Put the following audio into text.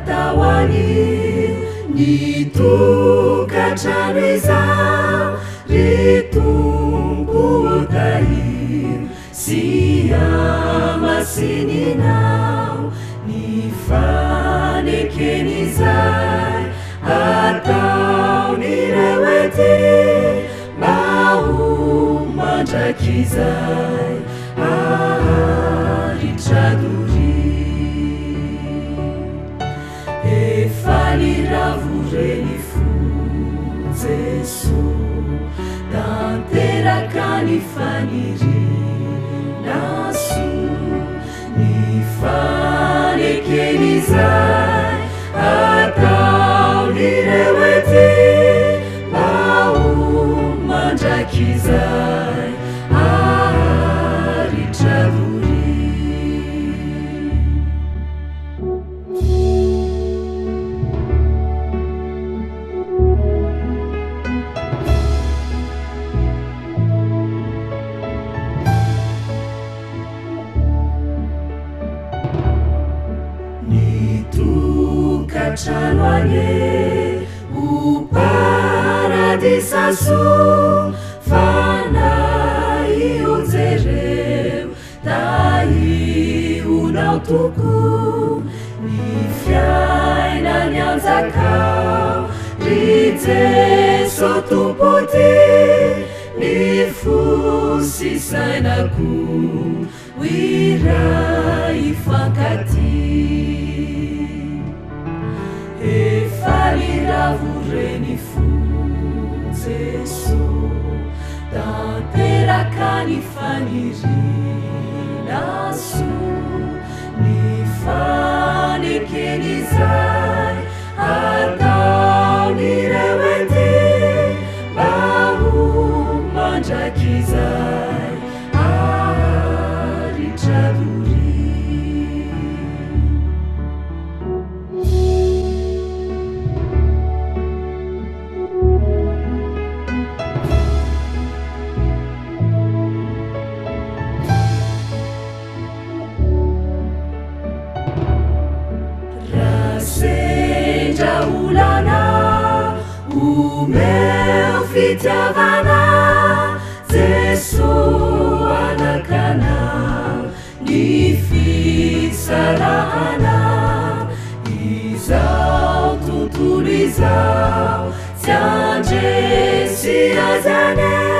Atao anio ny tokantrano izao ry Tompo ô tahio sy hamasininao ny faneken'izay ataon'ireo ety mba ho mandrakizay haharitra doria. Efa niravo re ny fo Jeso, tanteraka ny faniriana soa, ny faneken'izay ataon'ireo ety mba ho mandrakizay haharitra doria. Ny tokantrano anie ho paradisa soa, fanahy ho jereo, tahionao tokoa ny fiainany anjakao, ry Jeso Tompo tia, ny fo sy saina koa ho iray hifankatia. Efa niravo re ny fo Jeso, tanteraka ny faniriana soa, ny faneken'izay ataon'ireo ety mba ho mandrakizay haharitra doria. Raha sendra olana, omeo fitiavana, Jeso anakana ny fisarahana, izao tontolo izao tsy handresy azy anie.